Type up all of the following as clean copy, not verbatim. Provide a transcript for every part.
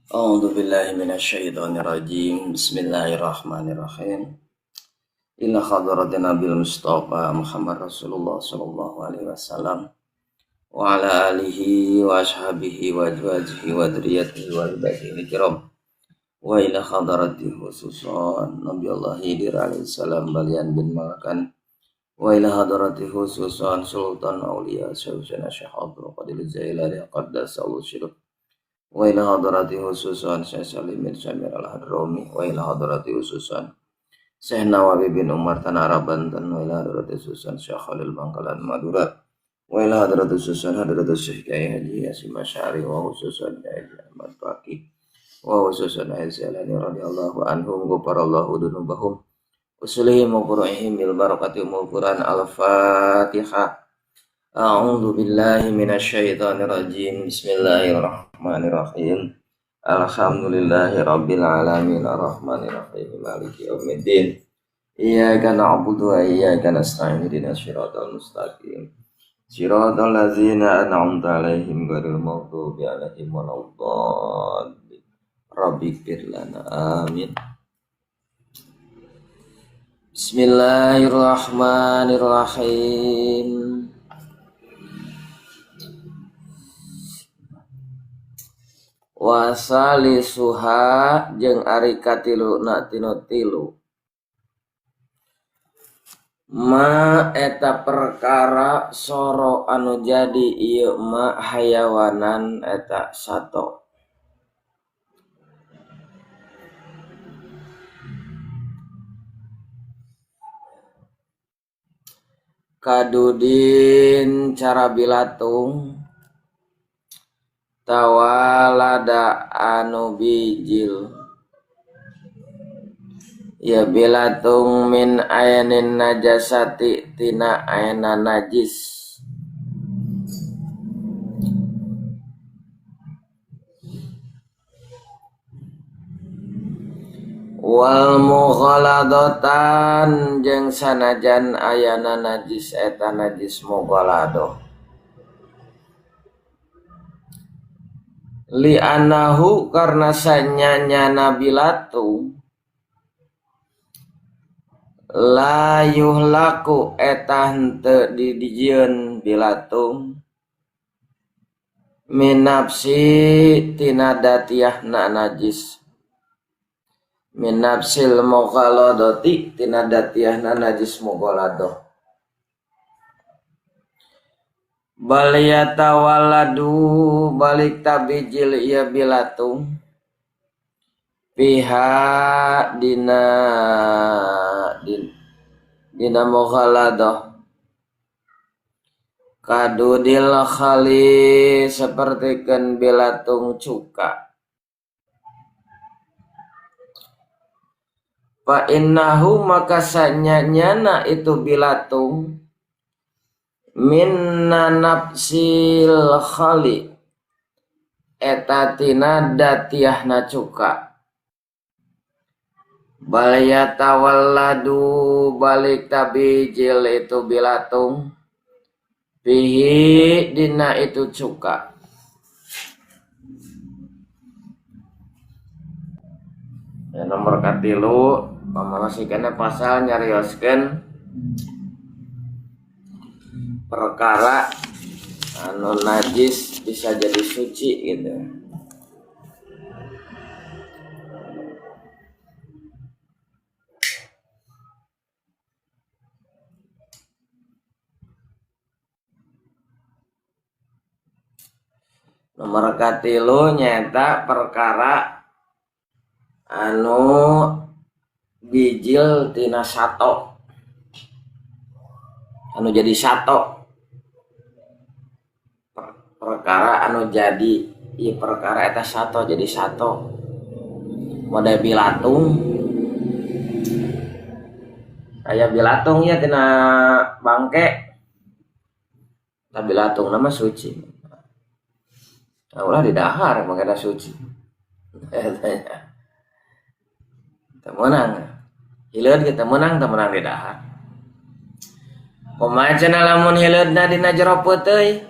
A'udzu billahi minasyaitonir rajim. Bismillahirrahmanirrahim. Ila hadratin Nabil Mustafa Muhammad Rasulullah sallallahu alaihi wasallam wa ala alihi wa ashabihi wa azwajihi wa dzurriyyatihi wal baiti kiram. Wa ila hadrati khususan Nabi Allah Khidir alaihi salam balian bin Malakan. Wa ila hadrati khususan Sultan Aulia Sayyidina Syekh Abdul Qadir Jailani qaddasallahu sirruh. Wa ila hadrati khususan Syekh Salim bin Samir Al-Hadrami. Wa ila hadrati khususan Syekh Nawawi bin Umar Tanah Arab Banten. Wa ila hadrati khususan Syekh Khalil Bangkalan Madura. Wa ila hadrati khususan hadrati Syekh Kiai Haji Hasyim Asy'ari wa khususan Kiai Haji Ahmad Baqi wa khususan Aisyah radhiyallahu anhum ghafarallahu dzunubahum usulihim wa furu'ihim bil barakati umul Quran. Al-Fatihah. A'udzu billahi minasyaitonir rajim. Bismillahirrahmanirrahim. Alhamdulillahi rabbil alamin arrahmanir rahim maliki yaumiddin. Iyyaka na'budu wa iyyaka nasta'in ihdinas siratal mustaqim. Siratal ladzina an'amta 'alaihim ghairil maghdubi 'alaihim waladdallin. Rabbighfir lana. Amin. Bismillahirrahmanirrahim. Wasalisuha jeung ari katiluna tinu tilu. Ma eta perkara soro anu jadi ieu ma hayawanan eta sato. Kadudin cara bilatung tawalada anu bijil ya bilatung min ayanin najasati tina ayana najis wal mughaladatan jeung sanajan ayana najis eta najis mughaladah li'annahu karena sanyanya bilatung la yuhlaku eta henteu didijieun bilatung minafsi tina datiahna najis minafsil mughaladati tina datiahna najis mughaladah bal yatawalladu balik tabijil ieu bilatung piha dina dina mughaladah kadudil khali sapertikeun bilatung cuka fa innahu maka sanyanyana itu bilatung minna nafsil khali eta tina datiahna cuka bal yatawalladu balik tabijil itu bilatung pihi dina itu cuka. Ya, nomor katilu pamalasikana pasal nyarioskeun perkara anu najis bisa jadi suci gitu. Nomor katilu nyaeta perkara anu bijil tina sato anu jadi sato perkara anu jadi ieu perkara eta sato jadi sato model bilatung aya bilatung nya tina bangke ta bilatung nama suci. Nah, ulah didahar mangkana suci. Teu meunang. Hileud kita meunang teu meunang didahar. Kumaha cenah lamun hileudna dina jero peuteuy?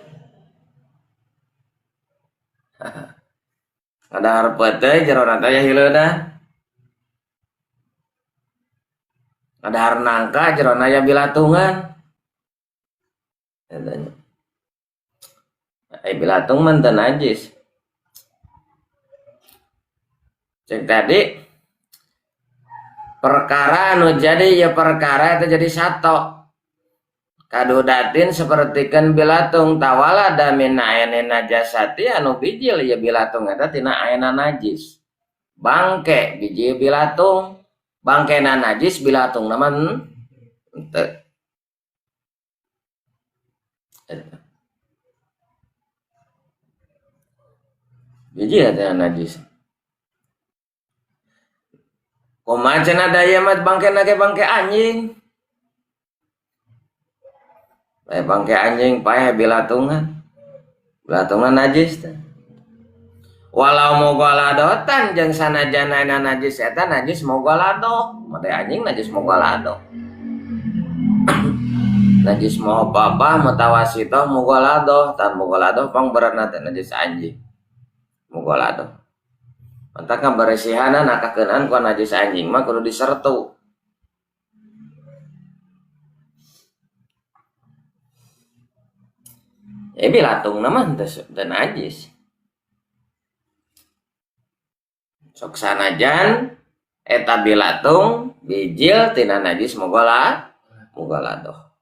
Ngadahar peuteuy jerona teh aya hileudan. Ngadahar nangka jerona aya bilatungan. Eta nya. Ai bilatung mah teu najis. Cek tadi perkara anu jadi ya perkara itu jadi sato. Kadudatin sapertikeun bilatung tawalada min ainin najasati anu bijil ya bilatung eta tina aina najis. Bangke biji bilatung, bangkena najis bilatung mah henteu. Biji eta najis. Kumaha cenah daya mah bangkena ge bangke anjing. Paeh bangke anjing paeh bilatungan. Bilatungan najis teh. Walau mogoladotan jeung sanajana najis eta najis mogolado. Mate anjing najis mogolado. Najis moho papa mutawasito mogolado, tan mogolado pang beratna teh najis anjing. Mogolado. Mantap kaberesihanan akakeunaan ku najis anjing mah kudu disertu. Bilatung mah teu najis. Sok sanajan eta bilatung bijil tina najis mogolado.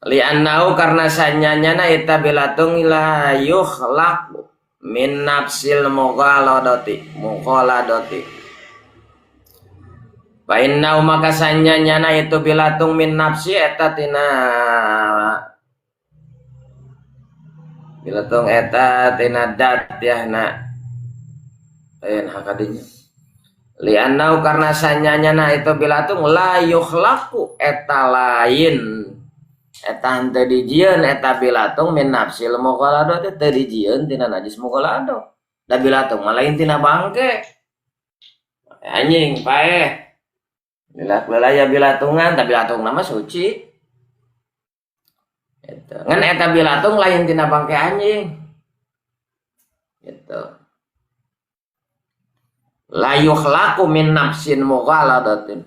Li'annahu karena sanyanyana eta bilatung la yukhlaq min nafsil mughaladati mughaladati. Fa innahu maka sanyanyana itu bilatung min nafsi eta tina bilatung eta tina dat yahna lain hakadinya. Li'annahu karena sanyanyana itu bilatung la yukhlaqu eta lain eta henteu dijieun eta bilatung min nafsil mughalado teh teu dijieun tina najis mughalado. Da bilatung mah lain tina bangke. Anjing paeh. Lila ya bilatungan, da bilatung mah suci. Gitu. Ngan eta bilatung lain tina bangke anjing. Gitu. La yukhlaqu min nafsin mughaladatin.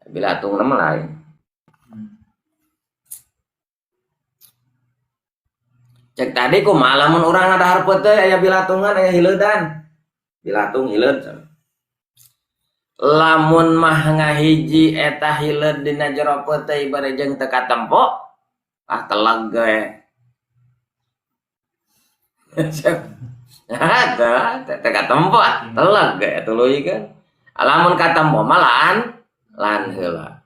Bilatung mah lain. Cek tadi kumaha lamun urang ngadahar peuteuy aya bilatungan aya hileudan. Bilatung hileud. Lamun mah ngahiji eta hileud dina jero peuteuy bari jeung teu katempo, ah teleg ge. Nah, teu katempo ah teleg ge tuluy kan. Lamun katempo mah laan heula.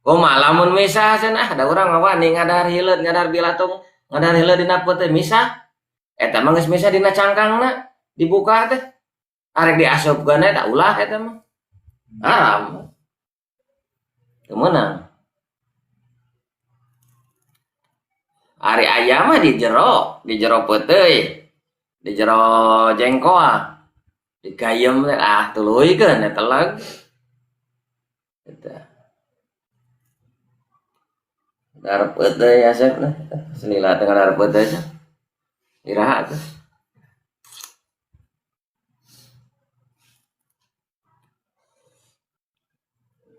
Kumaha lamun misah cenah da urang mah wani ngadahar hileud ngadahar bilatung ngadahar hileud dina peuteuy misah. Eta mah geus misah dina cangkangna dibuka teh. Arek diasupkeun eta ulah eta mah. Haram. Teu meunang. Ari aya mah di jero peuteuy, di jero jengkoa. Digayem teh ah tuluykeun eta teleg. Eta. Dar peuteuy asepna, senila teh ngadar peuteuy teh. Iraha teh.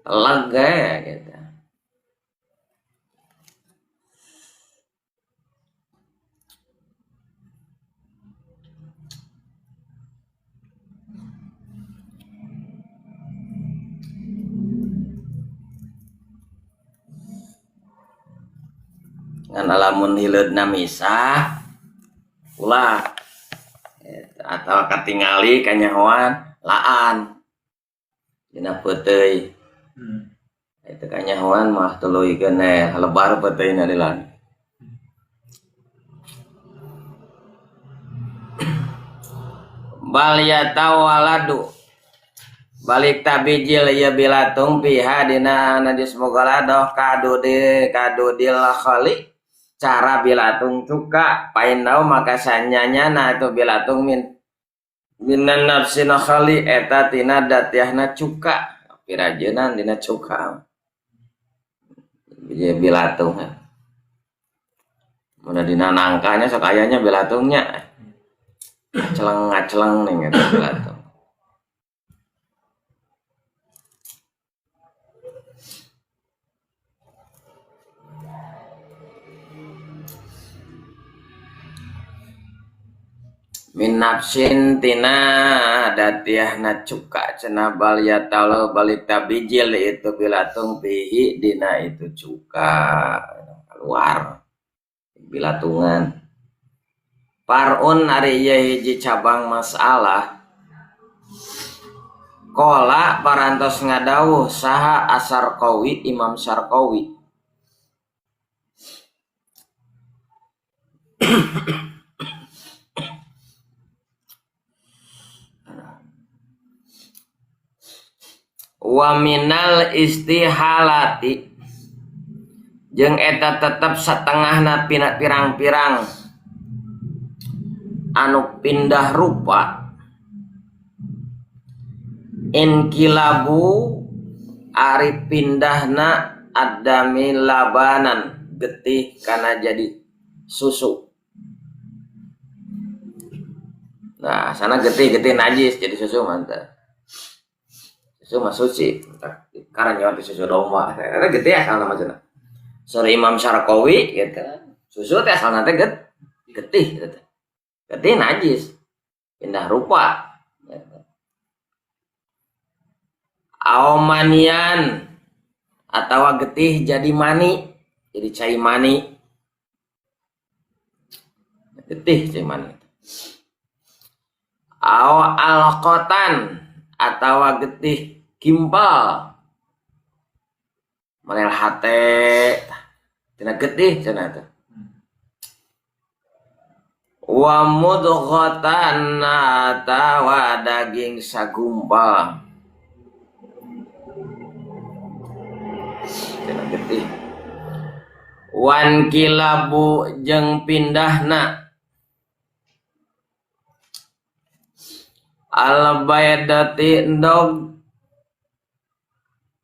Teleg ge gitu. Ngan lamun hileudna misah ulah atau katingali kanyahoan laan dina peuteuy. Itu kanyahoan mah tuluykeun lebar peuteuy na dilaan. Bal yatawaladu balik tabijil ya bilatung piha dina najis mugaladoh kadudil khali cara bilatung cuka painau maka sanyanya na itu bilatung minan nafsina khali eta tina datiahna cuka pirajenan dina cuka biji bilatung mana dina nangkanya sok ayanya bilatungnya. Ngaceleng-ngaceleng ning eta bilatung. Min nafsin tina datiahna cuka cenah bal ya talo balik tabijil itu bilatung pihi dina itu cuka keluar bilatungan. Parun ari ieu hiji cabang masalah kola parantos ngadawuh saha Asarqawi Imam Sarqawi. Wa minal istihalati jeung eta tetep satengahna pirang-pirang anu pindah rupa inkilabu ari pindahna adami labanan getih kana jadi susu. Nah, sana getih-getih najis jadi susu mantap. Susu mah suci, karena nyawa susu domba. Eta getih asalna mah cenah. Sori Imam Sarqawi gitu. Susu teh asalna teh getih gitu. Getih najis. Pindah rupa. Gitu. Aomanian atawa getih jadi mani, jadi cai mani. Getih cai mani. Aw alqotan atawa getih gimpal manel hate tina getih cenah teh. Wa mudghatan atawa daging sagumpal tina getih. Wan kilabu jeung pindahna al baydati endog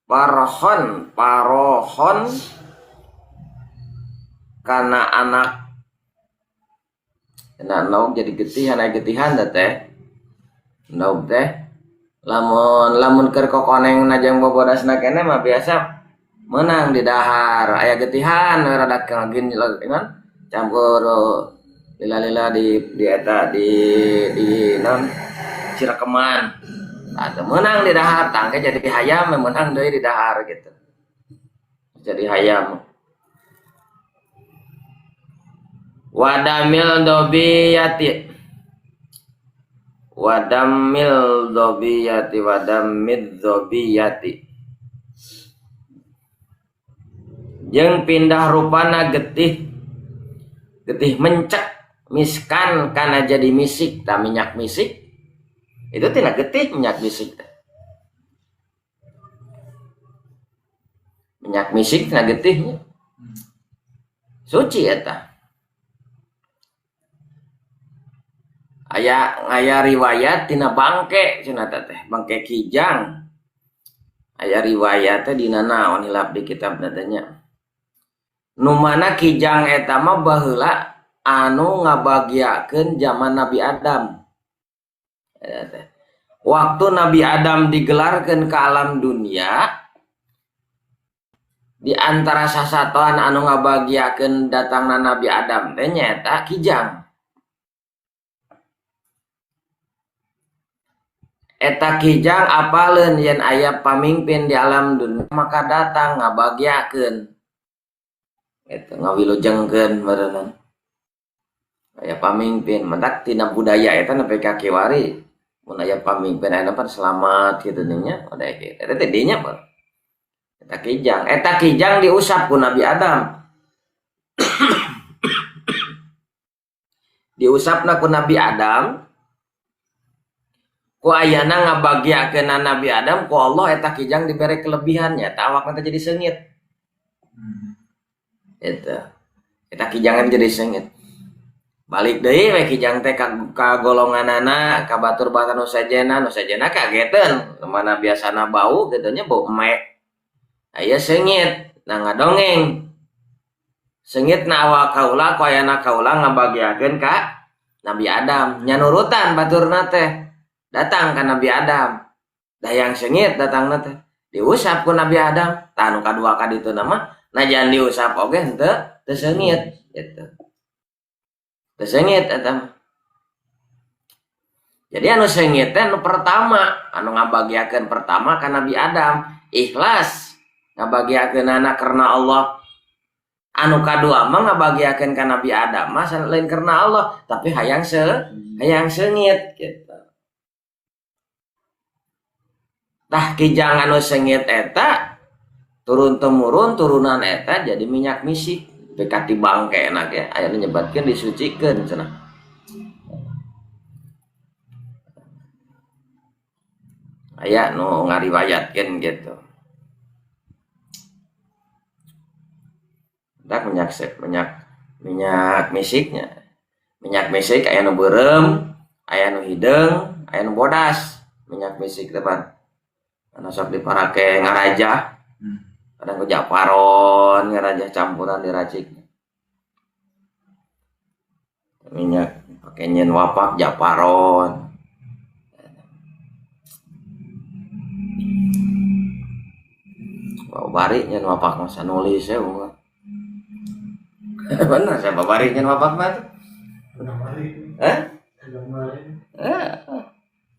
parhon parohon kana anak. Nah, endog jadi getihan, aya getihan teh teh. Endog teh lamun lamun keur kokoneng najang bobodasna keneh mah biasa meunang di dahar. Aya getihan rada kagin kan campur lila-lila di eta di non cirekeman. Nah, menang di dahar, tangke jadi hayam, menang deui di dahar gitu. Jadi hayam. Wadamil dobiyati. Wadamil dobiyati, wadamid dobiyati. Jeung pindah rupana getih. Getih mencek miskan kana jadi misik, ta minyak misik. Itu tina getih minyak misik. Minyak misik tina getihnya. Suci eta. Aya aya riwayat tina bangke cenah teh, bangke kijang. Aya riwayat teh dina naon hilap di kitab teh nya. Nu mana kijang eta mah baheula anu ngabagiakeun zaman Nabi Adam. Waktu Nabi Adam digelarkan ke alam dunia, di antara sasatoan anu ngabagiakeun datangna Nabi Adam teh nyaeta kijang. Eta kijang apaleun yen aya pamimpin di alam dunia maka datang ngabagiakeun. Eta ngawilujengkeun meureunna. Aya pamimpin mentak tina budaya eta nepi ka kiwari. Mun aya pamimpin aya pan selamat kitu nya, udah kitu. Eta teh dinya pan. Eta kijang diusap ku Nabi Adam. Diusapna ku Nabi Adam. Ku ayana ngabagiakeun Nabi Adam ku Allah eta kijang dibere kelebihannya, eta awakna teh jadi seungit. Eta. Eta kijang jadi seungit. Balik deui we kijang teh ka golonganana, ka batur batan nu sejenna, nu sejenna kageteun, mana biasana bau kitu nya bau emek. Aya seungit, nah ngadongeng. Seungit na awak kaula ku ayana kaula ngabagiakeun ka Nabi Adam nyanurutan baturna teh datang ka Nabi Adam dayang seungit datangna teh diusap ku Nabi Adam tah nu kadua ka ditu mah najan diusap oge henteu teu seungit gitu teu seungit eta mah. Jadi anu seungit teh anu pertama anu ngabagiakeun pertama ka Nabi Adam ikhlas ngabagiakeunana karena Allah. Anu kadua mah ngabagiakeun ka Nabi Adam mah lain karena Allah tapi hayang hayang seungit gitu. Tah kijang anu seungit eta turun temurun turunan eta jadi minyak misik dekat di bangke enak ya aya nu nyebatkeun disucikeun cenah. Aya nu ngariwayatkeun gitu. Dak minyak misiknya. Minyak misik aya nu beureum, aya nu hideung, aya nu bodas. Minyak misik teh pan. Anu sok diparake ngarajah. Kadang ku japaron ngarajah campuran diracik. Minyak pake nyen wapak japaron. Bari nyen wapak mah sanulis ya bunga. Bener saya babari nyen wapak mah tuh. Hah?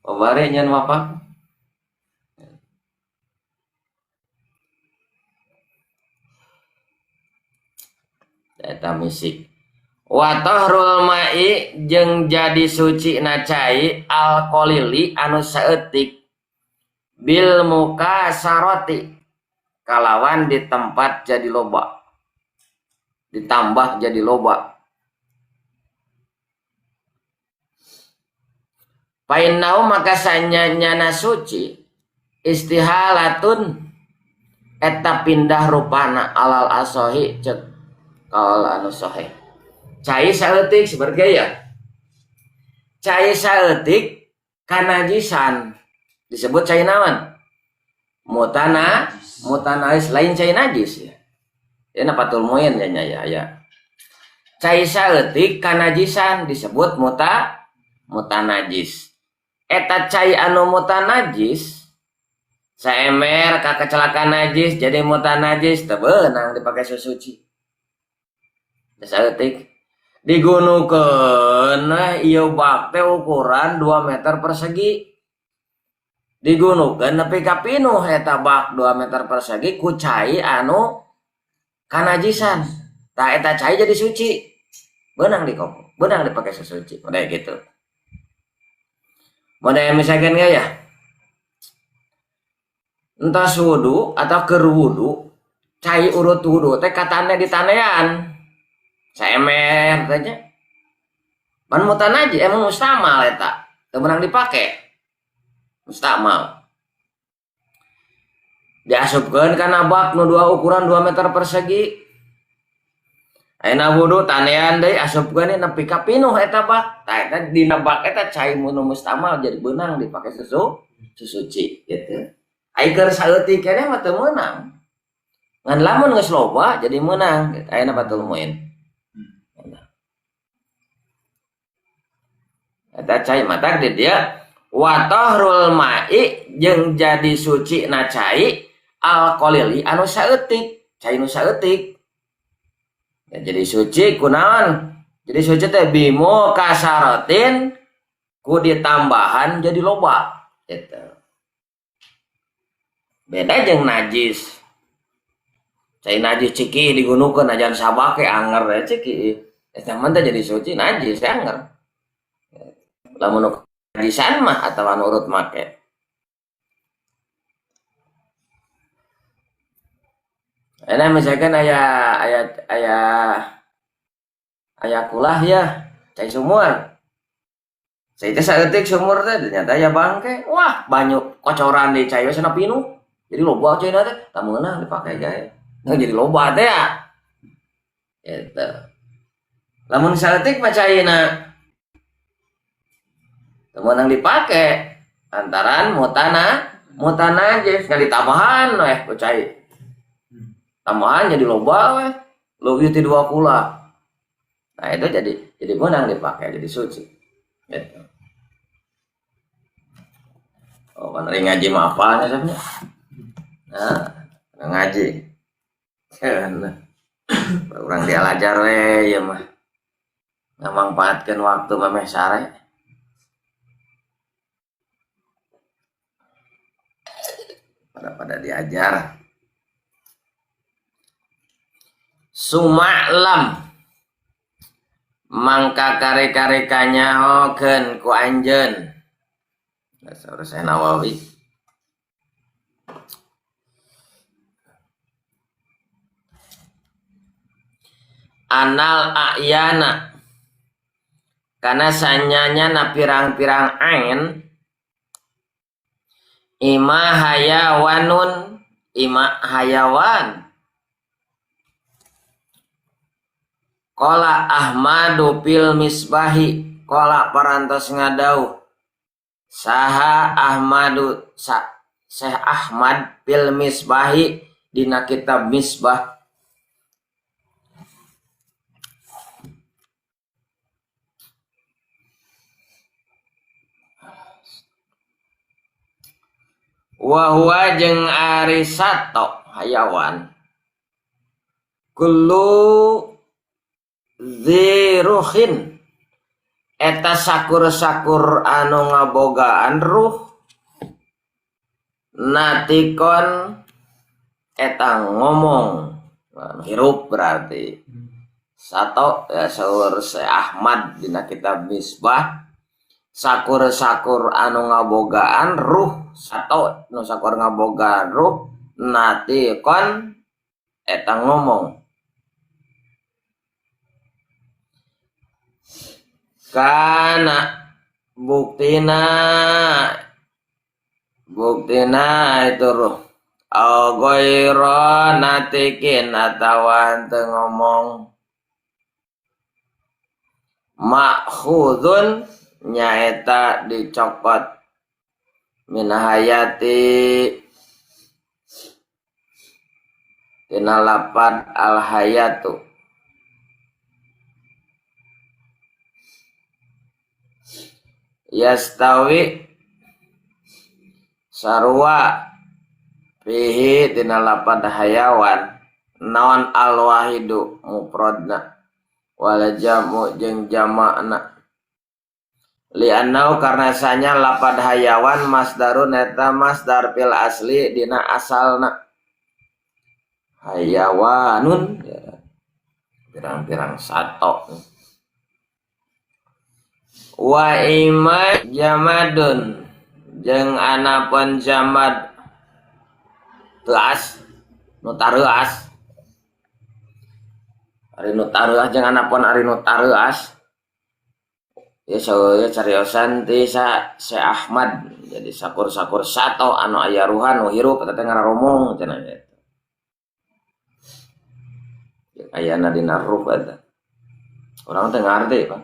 Babari nyen wapak. Eta misik. Wa tahrul ma'i jeung jadi suci na cai alqalili anu saeutik bil mukasarati kalawan di tempat jadi loba ditambah jadi loba painau maka sanyana suci istihalatun eta pindah rupana alal asohi cek kaul anu sahih cai saeutik seperti ya cai saeutik kanajisan disebut cai naon mutanais lain cai najis ya. Ya napatul muin ya nya ya ya. Cai saeutik kanajisan disebut mutanajis. Eta cai anu mutanajis saemer ka kecelakaan najis jadi mutanajis teu beunang dipake susuci. Saeutik digunukeun ieu bak teh ukuran 2 meter persegi. Digunukeun nepi ka pinuh eta bak 2 meter persegi ku cai anu kanajisan. Tah eta cai jadi suci. Beunang dikopo, beunang dipake sesuci. Model gitu. Model misalkan ya. Entas wudu atau keur wudu, cai urut wudu teh katane ditanean. Saemer teh nya. Pan mutanajis emang mustamal eta, teu meunang dipake. Mustamal. Diasupkeun kana bak nu dua ukuran 2 meter persegi. Ayeuna wudu tanean deui asupkeun nepi ka pinuh eta bak. Tah eta dina bak eta cai nu mustamal jadi beunang dipake susuci gitu. Ai keur saeutik keneh mah teu meunang. Ngan lamun geus loba jadi meunang gitu. Ayeuna batul muin. Eta cai matak di dia wa tahrul ma'i jeung jadi suci na cai alqalili anu saeutik, cai nu saeutik. Ya, jadi suci kunaon? Jadi suci teh bimu kasaratin ku ditambahan jadi loba gitu. Beda jeung najis. Cai najis ciki digunukeun ajan sabake anger we ciki. Eta mah teh jadi suci najis anger. Lamun najisan mah atawa nurut make. Enak misalkan aya kulah ya, cai sumur. Cai teh saeutik sumur teh ternyata aya bangke. Wah, banyak kocoran di cai we cenah pinuh. Jadi loba caina teh, tah meunang dipake gae. Nah, jadi loba teh ya. Gitu. Lamun saeutik mah caina teu meunang dipake antaran mutanajis ngan ditambahan weh ku cai. Tambahan jadi loba weh, leuwih ti 2 kula. Nah, itu jadi menang dipakai jadi suci. Gitu. Oh, kan ngaji mah apanya sebenarnya? Nah, ngaji. Kan urang dialajar we ieu mah. Ngamangpaatkeun waktu memeh sare. Pada diajar. Suma'lam mangka kare-kare kanyahokeun ku anjeun. Saur Syekh Nawawi. Anal a'yana kana sanyanya na pirang-pirang ain ima hayawanun ima hayawan. Qala Ahmadu fil misbahi qala parantos ngadauh saha Ahmadu Syekh Ahmad fil misbahi dina kitab Misbah. Wa huwa jeung ari sato hayawan kullu ziruhin eta sakur-sakur anu ngabogaan ruh natikon eta ngomong hirup berarti sato ya saur Syekh Ahmad dina kitab Misbah sakur-sakur anu ngabogaan ruh sato nu sakur ngabogaan ruh natikon eta ngomong kana buktina itu ruh au ghaira natikin atawa teu ngomong ma'khudun nyaeta dicopot min hayati tina lapad al hayatu yastawi sarua fihi dina lapad hayawan naon alwahidu mufradna wala jamu jeung jamakna li'annau karena sanya lapad hayawan masdarun eta masdar fil asli dina asalna hayawanun ya, pirang-pirang sato wa ima jamadun jeung anapun jamad teas nu tareuas ari nu tareuas jeung anapun ari nu tareuas ya saeueur cariosan ti sa Syekh Ahmad jadi sakur-sakur sato anu aya ruhan nu hirup eta teh ngararomong cenah eta ayana dina ruh eta urang teh ngarti Pak.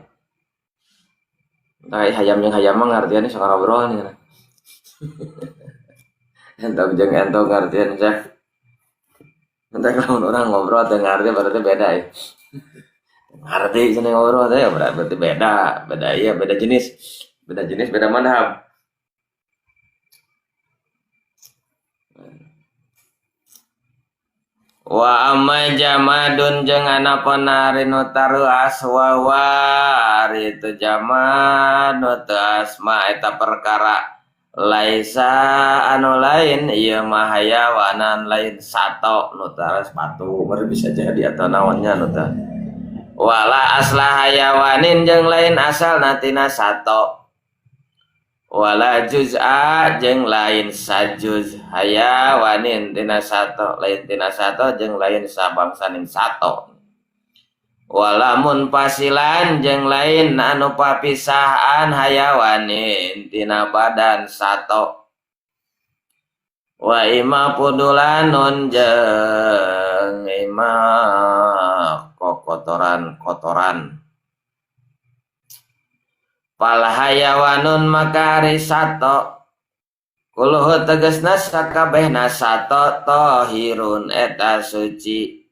Entah hayam jeung hayam mah ngartian sok ngobrol nih. Entong jeung entong ngartian cek. Entah kalau orang ngobrol teh ngarti berarti beda ya. Ngarti cenah ngobrol teh berarti beda, beda iya, beda jenis. Beda jenis, beda madhab. Wa amma jamadun jeung anapun ari nu tareuas wa ari teu jamad nu teu asma eta perkara laisa anu lain ieu mah hayawanan lain sato nu tareuas patu baru bisa jadi atau naonnya nu teu wala asla hayawanin jeung lain asalna tina sato wala juz'a jeung lain sajuz hayawanin tina sato lain tina sato jeung lain sabangsaning sato walamun pasilan jeung lain anu papisahan hayawanin tina badan sato wa ima pudulanun jeung ima kokotoran-kotoran pal hayawanun maka ari sato kuluhu tegesna sakabehna sato tohirun eta suci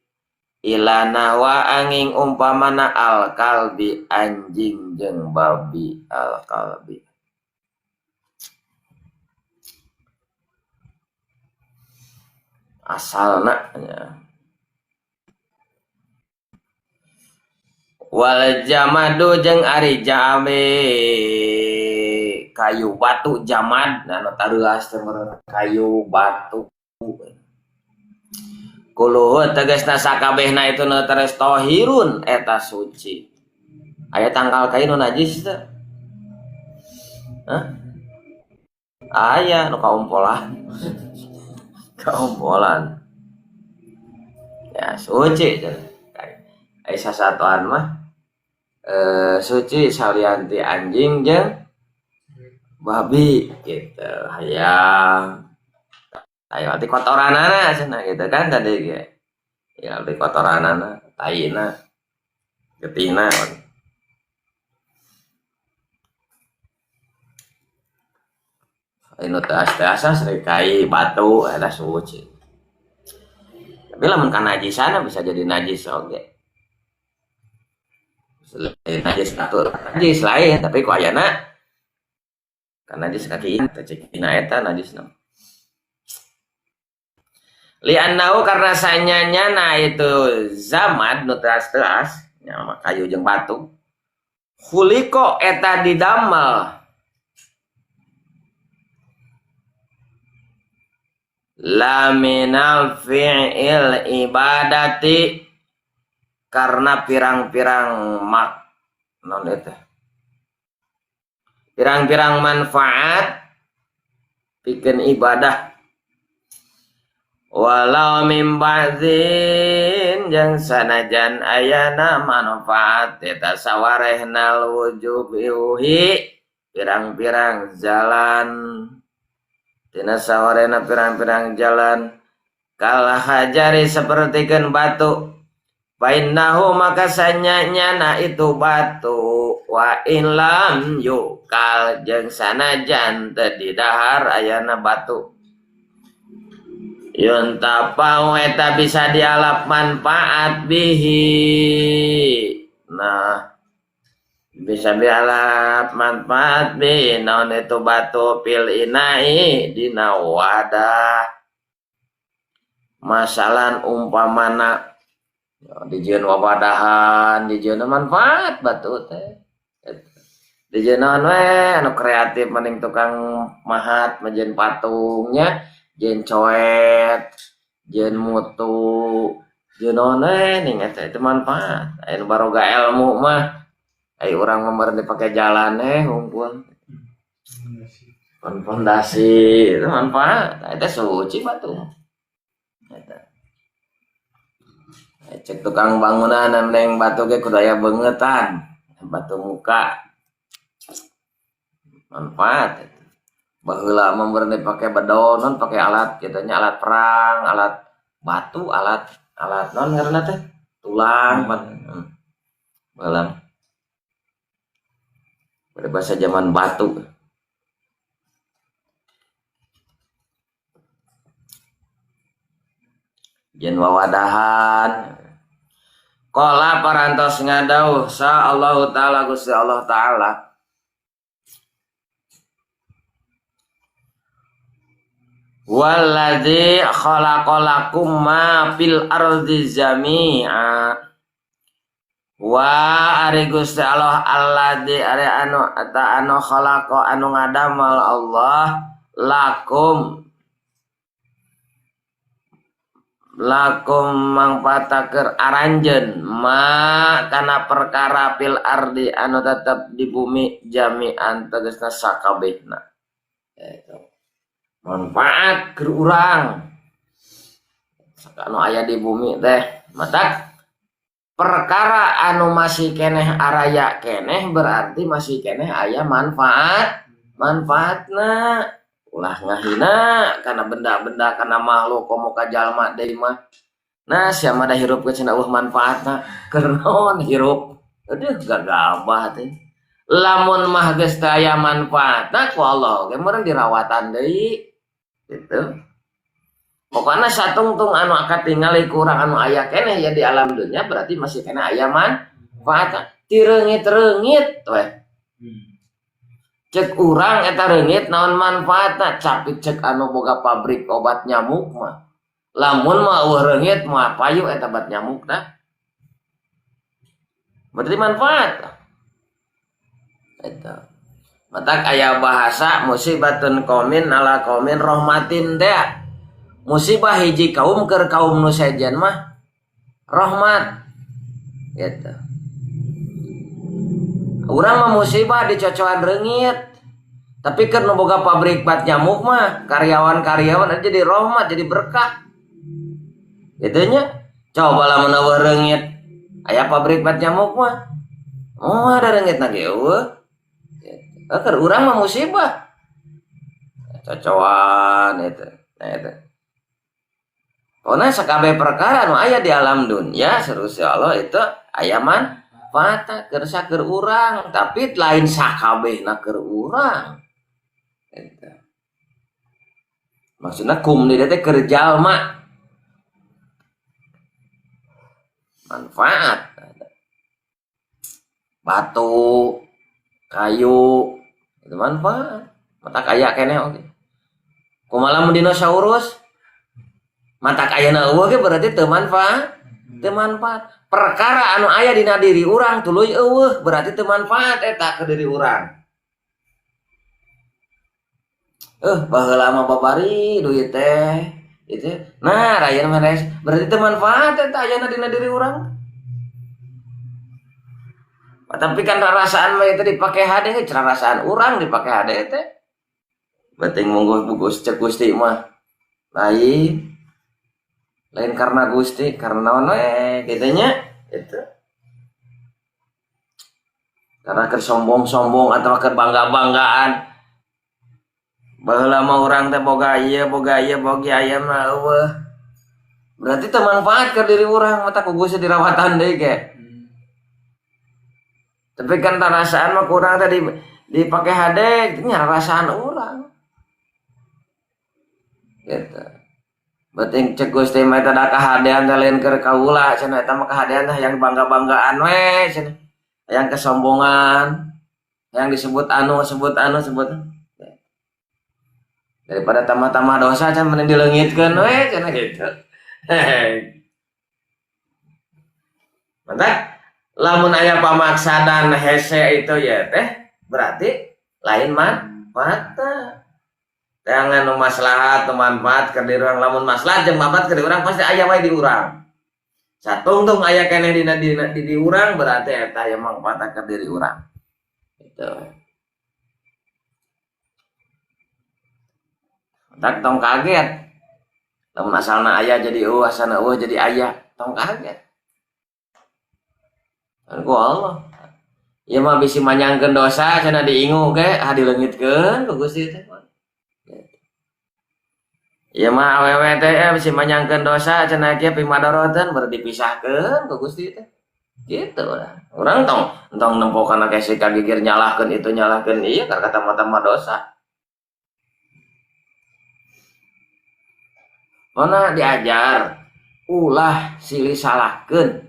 Ilana wa angin umpamana al kalbi anjing jeung babi al kalbi. Asalna nya. Wal jamadu jeung ari jame kayu batu jamad anu tareuas teh kayu batu. Kuluhu tegasna sakabehna itu nu teres tohirun eta suci. Aya tangkal kayu nu najis teu? Hah? Aya nu kaumpolan. Kaumpolan. Ya suci cenah. Aya sasatoan mah suci salian ti anjing jeung babi gitu. Hayang ayo di kotoranana cenah gitu kan tadi ge. Ya di kotoranana, taina, getihna. Anu teas-teasa sering kai batu eta suci. Tapi lamun ka najisana bisa jadi najis oge. Selain najis satu, najis lain tapi ku ayana kan najis kaki teh cekina eta najisna. Li'annahu karena sanyanya na itu zamad nu teas-teas nya kayu jeung batu. Khuliqo eta didamel laminal fi'il ibadati karena pirang-pirang mak non eta pirang-pirang manfaat pikeun ibadah. Walau mim ba'din jeung sanajan ayana manfaat eta sawarehnal wujub iuhi pirang-pirang jalan tina sawarehna pirang-pirang jalan kalah hajari sapertikeun batu fainnahu maka sanyanyana itu batu wa in lam yukal jeung sanajan teu didahar ayana batu yuntapau eta bisa dialap manfaat bihi. Nah bisa dialap manfaat bihi naon itu batu fil inai dina wadah. Masalan umpamana dijieun wawadahan, dijieun manfaat batu teh. Dijieun naon we anu kreatif mending tukang mahat majieun patungnya, jeung coet, jeung mutu, jeung naon we ning eta itu manfaat. Aya nu baroga ilmu mah, aya urang mah meureun dipake jalan hungkul. Pondasi itu manfaat, eta suci batu. Eta. Cek tukang bangunan neng batu ge kudu aya beungetan, batu muka. Manfaat eta. Baheula mah meureun dipake bedol, non pake alat kitu nya, alat perang, alat batu, alat non ngaranna teh tulang pan. Baheula. Pada bahasa zaman batu. Jeung wawadahan. Qala parantos ngadauh sa Allahu taala Gusti Allah taala. Walladzi khalaqalakum ma fil ardi jami'a. Wa ari Gusti Allah alladzi ari anu eta anu khalaqa anu ngadamel Allah lakum lakum mangpataker aranjeun ma kana perkara fil ardi anu tetep di bumi jami'an tegasna sakabehna. Eta manfaat keur urang anu aya di bumi teh matak perkara anu masih keneh araya keneh berarti masih keneh aya manfaat manfaatna ulah ngahina kana benda-benda kana makhluk komo ka jalma deui mah. Nah sia mah da hirup ge cenah eueuh manfaatna keur naon hirup aduh gagabah teh lamun mah geus teu aya manfaatna ku Allah ge meureun dirawatan deui gitu. Pokoknya satungtung anu katingali kurang anu aya keneh ya di alam dunia berarti masih keneh aya manfaat. Ti reungit-reungit we. Cek urang eta reungit naon manfaatna, tapi cek anu boga pabrik obat nyamuk mah. Lamun mah eueuh reungit mah payu eta obat nyamuk tah. Berarti manfaat. Eta. Matak aya bahasa musibatun qaumin ala qaumin rahmatin teh. Musibah hiji kaum keur kaum nu sejen mah rahmat. Gitu. Urang mah musibah dicocoan reungit. Tapi keur nu boga pabrik bat nyamuk mah karyawan-karyawan jadi rahmat, jadi berkah. Gitu nya. Coba lamun eueuh reungit aya pabrik bat nyamuk mah. Oh, ada reungit na ge eueuh. Keur urang mah musibah. Cocoan itu. Nah itu. Pokoknya sakabeh perkara nu aya di alam dunia seru Allah itu aya manfaat keur saker urang, tapi lain sakabehna keur urang. Eta. Maksudna kum di teh keur jalma. Manfaat. Batu, kayu, itu manfaat. Mata kaya keneh oge. Kumaha lamun dinosaurus? Mata kayana eueuh ge berarti teu manfaat. Teu manfaat. Perkara anu aya dina diri urang tuluy eueuh berarti teu manfaat eta ke diri urang. Baheula mah babari duit teh itu. Nah, rayana mah berarti teu manfaat eta ayana dina diri urang. Tapi kan rarasaan mah itu dipake hade, rarasaan urang dipake hade teh. Penting mungguh bugus cek Gusti mah. Lain lain karena Gusti, karena naon we kitu nya itu. Karena keur sombong-sombong atau keur bangga-banggaan. Baheula mah urang teh boga ieu, boga ieu, boga ieu mah eueuh. Berarti teu manfaat keur diri urang, mata ku Gusti dirawatan deui ge. Tapi kan rarasaan mah kurang tadi dipake hade, itu nya rarasaan urang. Gitu. Berarti cek Gusti mah eta da kahadean teh lain keur kaula cenah eta mah kahadean teh yang bangga-banggaan we cenah. Yang kesombongan, yang disebut anu, sebut anu, sebut. Daripada tambah-tambah dosa cenah mending dileungitkeun we cenah gitu. Mantap. Lamun aya pamaksadan hese itu ya teh berarti lain manfaat. Jangan nu maslahat, nu manfaat keur di urang, lamun maslahat jeung manfaat keur di urang pasti aya wae di urang. Satungtung aya keneh dina dina di urang berarti eta aya manfaat keur diri urang. Gitu. Tak tong kaget. Lamun asalna aya jadi eueuh, asalna eueuh jadi aya, tong kaget. Ku Allah. Ieu mah bisi manyangkeun dosa cenah diingu ge ah dileungitkeun ku Gusti teh. Ieu mah awewe teh bisi manyangkeun dosa cenah kieu pimadoroteun baru dipisahkeun ku Gusti teh. Gitu lah. Urang tong tong nempo kana kese kagigir nyalahkeun itu nyalahkeun ieu karena kata-mata dosa. Mana diajar ulah silih salahkeun.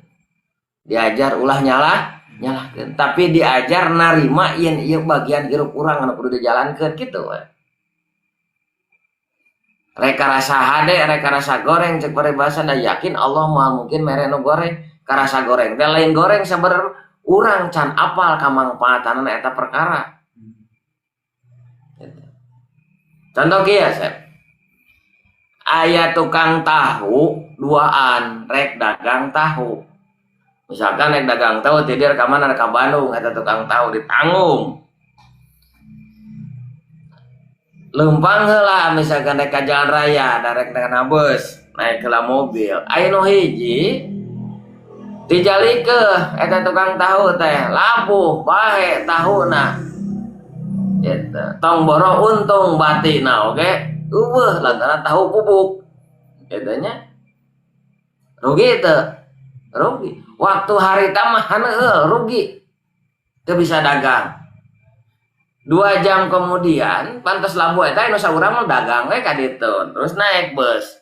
Diajar ulah nyalahkeun, tapi diajar narima yen ieu bagian hirup urang anu kudu dijalankeun kitu we. Rek karasa hade, rek karasa goreng cek paribasa da yakin Allah moal mungkin mere nu goreng. Karasa goreng teh lain goreng sabenerna urang can apal kamangfaatanna eta perkara. Gitu. Contoh kieu Sep. Aya tukang tahu duaan rek dagang tahu. Misalkan rek dagang tahu tidir ka mana ka Bandung eta tukang tahu ditanggung. Leumpang heula misalkan rek ka jalan raya darek kana bus naik heula mobil. Aya nu hiji dijalikeun eta tukang tahu teh labuh bae tahuna. Gitu. Tong boro untung batina oge eueuh lantaran tahu bubuk. Kitu nya. Rugi teu? Rugi. Waktu harita mah haneueul rugi. Teu bisa dagang. 2 jam kemudian pantes labuh eta anu saurang mah dagang we ka ditu. Terus naik bus.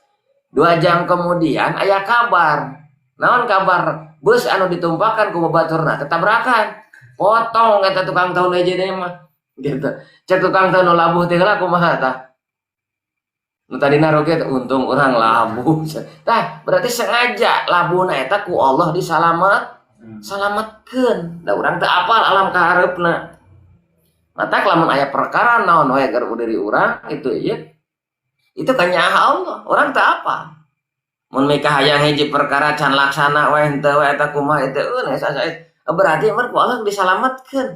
2 jam kemudian aya kabar. Naon kabar? Bus anu ditumpakan ku babaturna ketabrakan. Potong eta tukang tahu hiji deui mah. Gitu. Cek tukang tahu nu labuh teh heula kumaha tah? Nu tadina roget untung urang labuh. Tah, berarti sengaja labuhna eta ku Allah disalametkeun. Da urang teu apal alam kahareupna. Matak lamun aya perkara naon wae keur diri urang itu ieu. Itu kanyaah Allah, urang teu apal. Mun mikahayang hiji perkara can laksana we henteu we eta kumaha itu eueuh berarti mah ku Allah disalametkeun.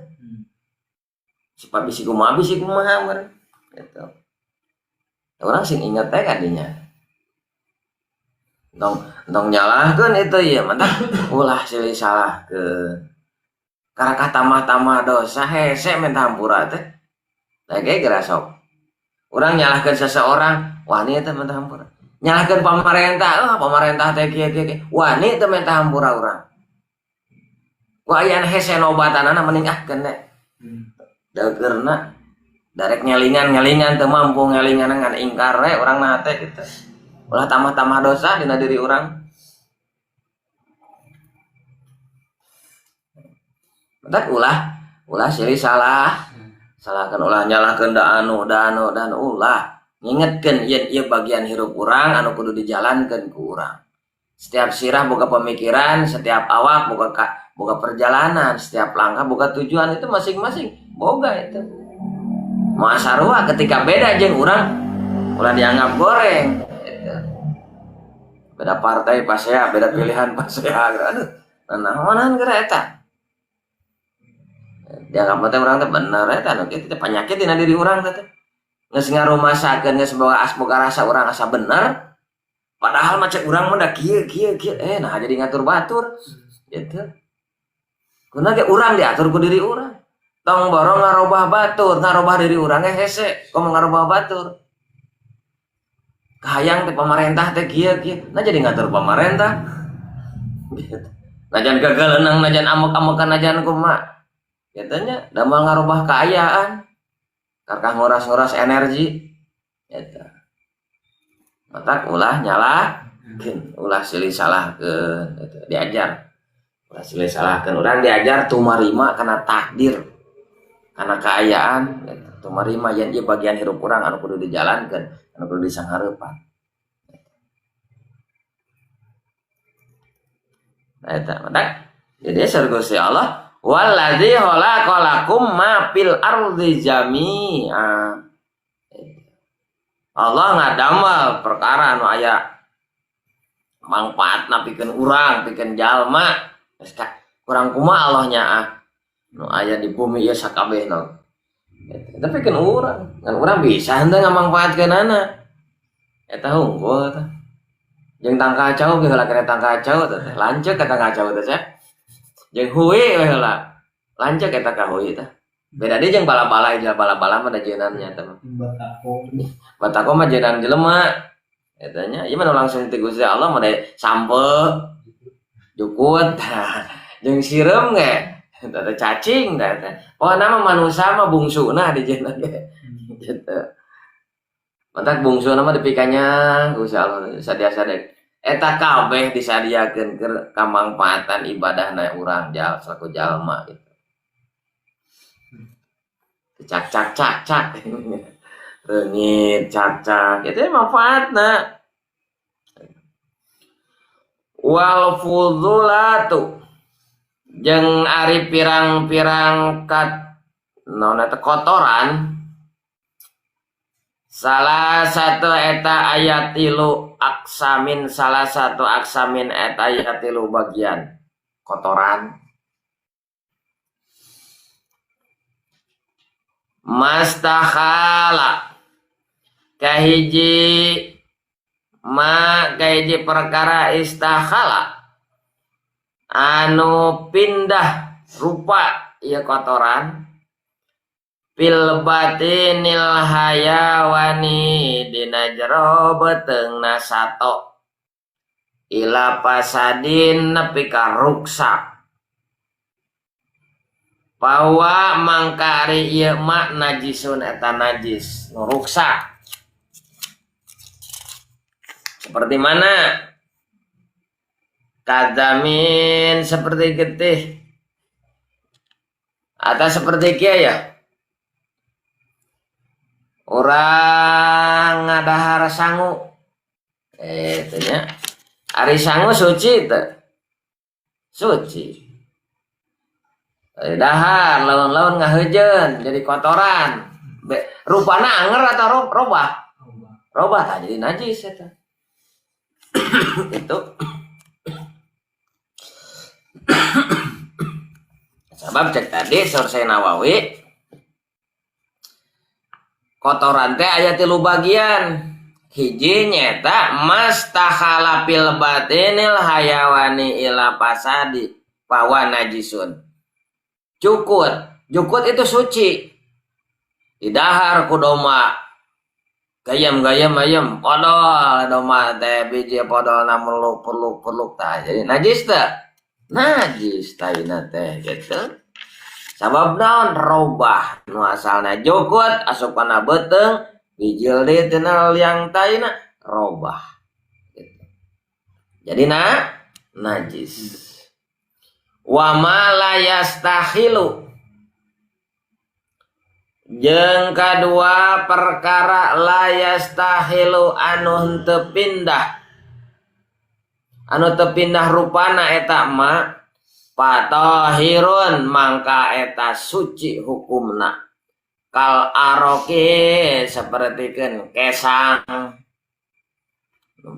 Sebab bisi kumaha meureun gitu. Orang sing inget teh kadinya. Entong nyalahkeun itu ieu mantap ulah silih salahkeun. Karakah tambah-tambah dosa hese minta hampura teh. Da ge geura sok. Urang nyalahkeun seseorang, wani teh minta hampura. Nyalahkeun pamarentah, oh pamarentah teh kieu kieu kieu. Wani teh minta hampura urang. Ku aya hese nobatanana mending ah keun Deukeurna darek ngelingan-ngelingan teu mampu ngelingan ngan ingkar we urang mah teh gitu. Ulah tambah-tambah dosa dina diri urang. Matak ulah silih salah. Salahkeun ulah nyalahkeun da anu da anu da anu ulah. Ngingetkeun yen ieu bagian hirup urang anu kudu dijalankeun ku urang. Setiap sirah boga pemikiran, setiap awak boga perjalanan, setiap langkah boga tujuan itu masing-masing boga itu. Moal sarua ketika beda jeung urang ulah dianggap goreng gitu. Beda partai pasea, beda pilihan pasea. Aduh, nanaonan geura eta. Dianggap teh urang teh bener eta nu kitu teh panyakit dina diri urang teh. Geus ngarumasakeun geus boga rasa urang asa bener. Padahal mah cek urang mah da kieu kieu kieu nah jadi ngatur batur gitu. Kuna ge urang diatur ku diri urang. Tong borong ngarobah batur, ngarobah diri urang ge hese, komo ngarobah batur. Kahayang teh pamarentah teh kieu kieu, nah jadi ngatur pamarentah. Gitu. Najan gagal nang najan amuk-amukan najan kumaha. Kitu nya damel ngarobah kaayaan. Karkah nguras-nguras energi. Gitu. Matak ulah nyalahkeun, ulah silih salahkeun gitu. Diajar. Ulah silih salahkeun, urang diajar tumarima kana takdir. Kana kaayaan gitu. Tumarima yen ieu bagian hirup urang anu kudu dijalankeun, anu kudu disanghareupan. Nah eta matak. Jadi surga Gusti Allah wallazi khalaqalakum ma fil ardi jami'a. Allah ngadamel perkara anu aya mangfaatna pikeun urang, pikeun jalma. Geus kurang kumaha Allah nyaah nu aya di bumi ieu sakabehna. Tapi pikeun urang, ngan urang bisa henteu ngamangfaatkeunana. Eta hungkul tah. Jeung tangkacau ge heula kana tangkacau teh, lanceuk ka tangkacau teh sia. Jeung hui we heula. Lanceuk eta ka hui tah. Beda deui jeung bala-bala, jeung bala-bala mah da jeunannya teh mah. Batako. Batako mah jeunan jelema. Eta nya, ieu mah langsung ti Gusti Allah mah da sampe jukut tah. Jeung sireum ge eta teh cacing tah teh. Pokona mah manusa mah bungsuna di jeunan ge. Gitu. Matak bungsuna mah dipikanya Gusti Allah sadia-sadia. Eta kabeh disadiakeun keur kamangfaatan ibadahna urang jal salaku jalma gitu. Cak cak cak cak. Reungit cak cak itu manfaatna. Wal fudulatu jeung ari pirang-pirang kat naon eta kotoran salah satu eta ayat tilu aksamin salah satu aksamin eta ayat tilu bagian kotoran mastakhala kahiji ma kahiji perkara istakhala anu pindah rupa ieu kotoran fil batinil hayawani dina jero beuteungna sato ila pasadin nepi ka ruksak pawa mangkari ieu ma najisun eta najis nu ruksak. Seperti mana? Kadamin seperti getih atau seperti kia ya? Orang ngadahar sangu, itu nya. Ari sangu suci teu? Suci. Dahar laun-laun ngaheujeun jadi kotoran. Rupana anger atau robah? Robah tah jadi najis eta. Itu. Sebab cek tadi saur Syekh Nawawi kotoran teh aya 3 bagian. Hiji nyeta mastahala fil batinil hayawani ila fasadi fahuwa najisun. Cukut, jukut itu suci. Didahar ku domba. Gayam-gayam ayam podol domba teh biji podolna meluk-peluk-peluk tah jadi najis teh. Najis taina teh gitu. Sabab naon robah nu asalna jukut asup kana beuteung bijil deui tina liang taina robah gitu. Jadi najis. Wa ma la yastahilu jeung kadua perkara la yastahilu anu henteu pindah. Anu teu pindah rupana eta ma patahirun mangka eta suci hukumna. Kal aroki sapertikeun kesang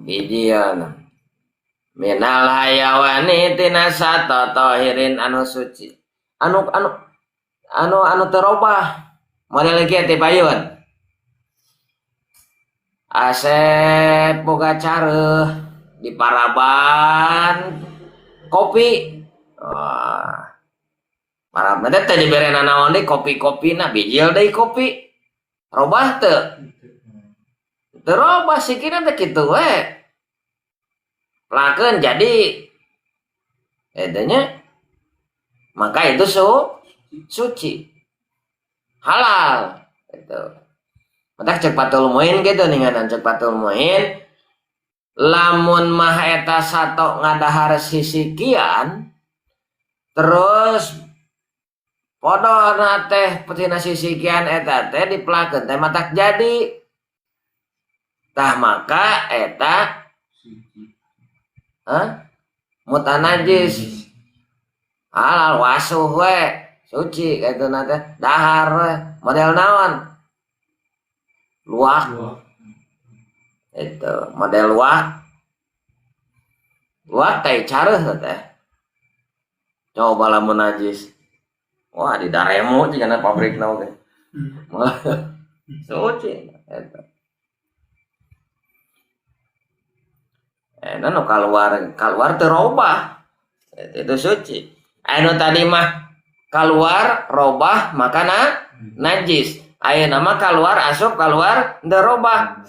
bijian minal hayawani tina sato tahirin anu suci anu anu anu anu terobah model kieu teh payun Asep boga careuh di paraban kopi. Wah. Paraban teh teh diberena naon deui kopi-kopina bijil deui kopi. Robah teu? Teu robah sikina teh kitu we. Pelakeun jadi eta nya. Maka itu suci. Halal gitu. Matak cek Fathul Muin gitu ninganan cek Fathul Muin lamun mah eta sato ngadahar sisikian terus podona teh tina sisikian eta teh dipelakeun teh matak jadi tah maka eta hah mutanajis halal wasuh we suci kitu na teh dahar we model naon luak itu model luak luak teh careuh teh coba lamun najis wah di daremo jigana pabrik naon teh suci eta nu keluar teu robah itu suci. Anu tadi mah keluar robah makana najis. Ayeuna mah keluar asup keluar teu robah.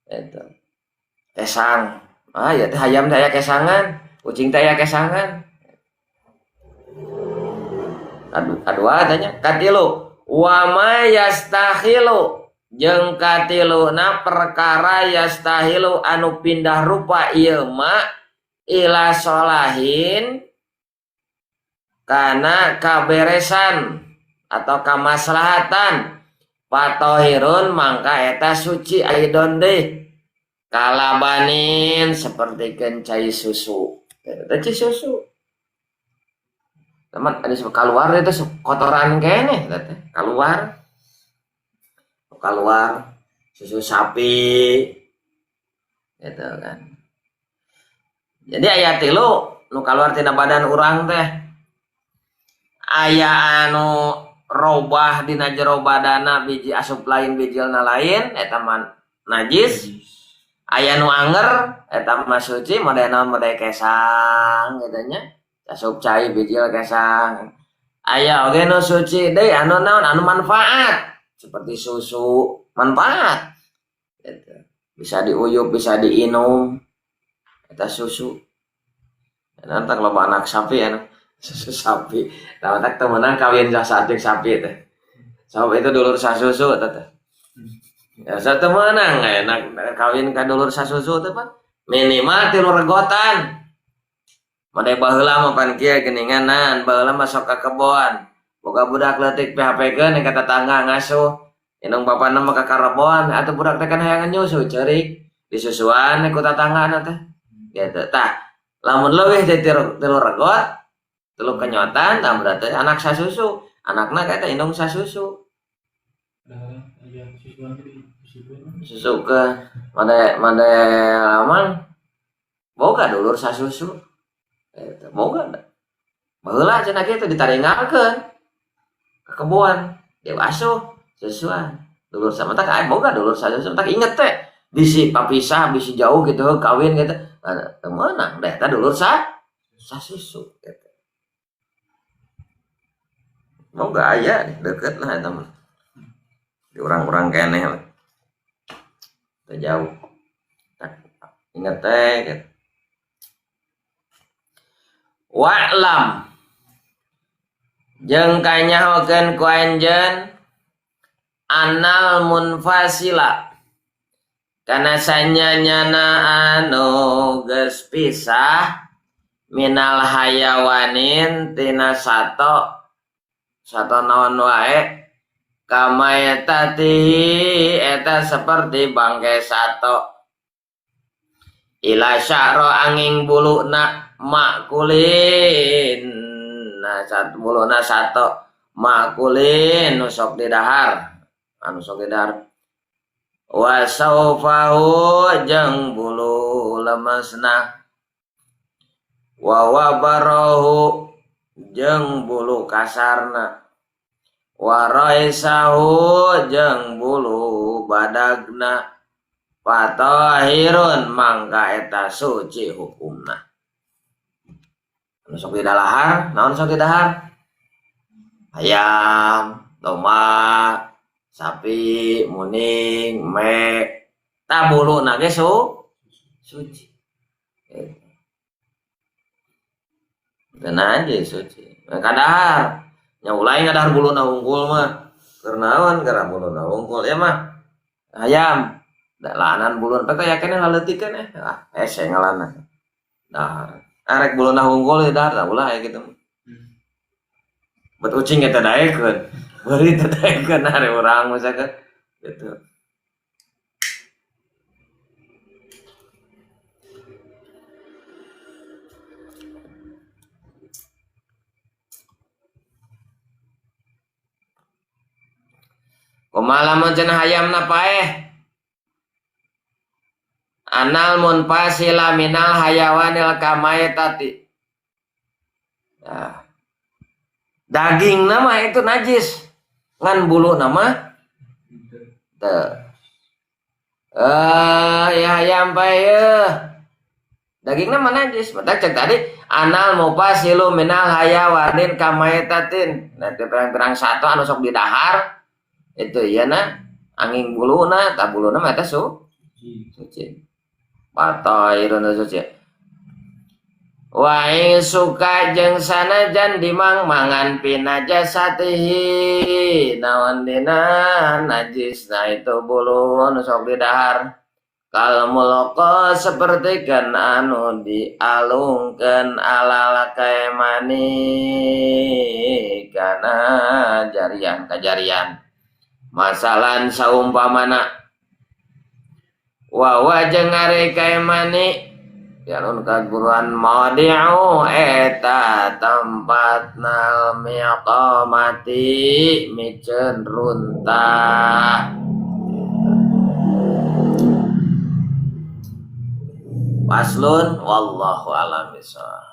Eta. Kesang. Ah ya teh hayam teh aya kesangan, kucing teh aya kesangan. Aduh, kadua tanya katilu wa ma yastahilu jeung katiluna perkara yastahilu anu pindah rupa ieu ma ila sholahin kana kaberesan atau kamaslahatan patohirun mangka eta suci aidon deui kalabanin sapertikeun cai susu eta cai susu teman ada keluar itu kotoran kene teh keluar keluar susu sapi gitu kan. Jadi aya tilu nu keluar tina badan urang teh aya anu robah dina jero badana biji asup lain bijilna lain eta mah najis. Aya nu anger eta mah suci model naon model kesang gitu nya asup cai bijil kesang. Aya oge nu suci deui anu naon anu manfaat seperti susu manfaat gitu. Bisa diuyup bisa diinum eta susu. Nanti loba anak sapi anu susu sapi. Nah, tak temenan kawin jasa jeung sapi teh. Sabab itu dulur sasusu eta teh. Ya satu menang enak kawin ka dulur sasusu teh Pak. Minimal 3 regotan. Made baheula mah pan kieu geuninganan, baheula mah sok ka kebon. Boga budak leutik PHP-keun ka tetangga ngasuh. Indung bapana mah ka kareboan atuh budak teh kan hayang nyusu ceurik. Disusuan ku tetanggana teh. Gitu. Tah, lamun leuwih ti 3 regot, 3 kenyotan tah berarti anak sasusu. Anakna ka eta indung sasusu. Susu ke made laman boga dulur sasusu. Eta boga da. Baheula cenah kitu ditaringalkeun ka kebon, dia asuh susuan. Dulur sama tak aya boga dulur sasusu tak inget teh bisi papisah bisi jauh gitu kawin gitu. Teu meunang deh eta dulur sasusu gitu. Boga aya deket lah eta mah. Di urang-urang keneh lah. Teu jauh. Tak inget teh gitu. Wa'lam jeung kanyahokeun ku anjeun anal munfasila kana sanyanyana anu geus pisah minal hayawanin tina sato sato naon wae kamaetati eta seperti bangke sato ila sya'ra angin buluna makulin nah satu buluna sato makulin nu sok didahar anu sok didahar wa saufahu jeung bulu lemesna wa wabarahu jeung bulu kasarna wa raisahu jeung bulu badagna fatahirun mangka eta suci hukumna. Anu sok didahar, naon sok didahar? Ayam, domba, sapi, muning, mek, tah buluna ge suci. Teu najis suci. Kadahar, nya ulah ngadahar buluna unggul mah. Keur naon gara buluna unggul ya mah. Ayam, da laanan buluna teh yakin laleutikeun eh. Ah, hese ngalana. Dahar. Arek buluna unggul ya dahar ulah aya kitu. Bet ucing eta daekeun. Beurit teh daekeun are urang misalkan gitu. Kumaha lamun cenah hayamna paeh? Anal munfasila minal hayawanil kamaitati. Nah, daging nama itu najis, ngan bulu nama teu. Ya hayam paeh. Daging nama najis. Matak cek tadi anal mufasilu minal hayawanin kamaitatin. Nanti pirang-pirang sato anu sok didahar itu ya na angin buluna tah buluna mah eta suci. Patoirun suci. Wa ing suka jeung sanajan dimang mangan pinajasatihi naon dina najisna itu bulu anu sok didahar kal mulqa sapertikeun anu dialungkeun alal kaemani kana jarian kajarian masalan saumpamana wa jeung ari kaemani jalun kaguruan madi'u eta tempatna miqamati miceun runtah. Faslun wallahu a'lam bishawab.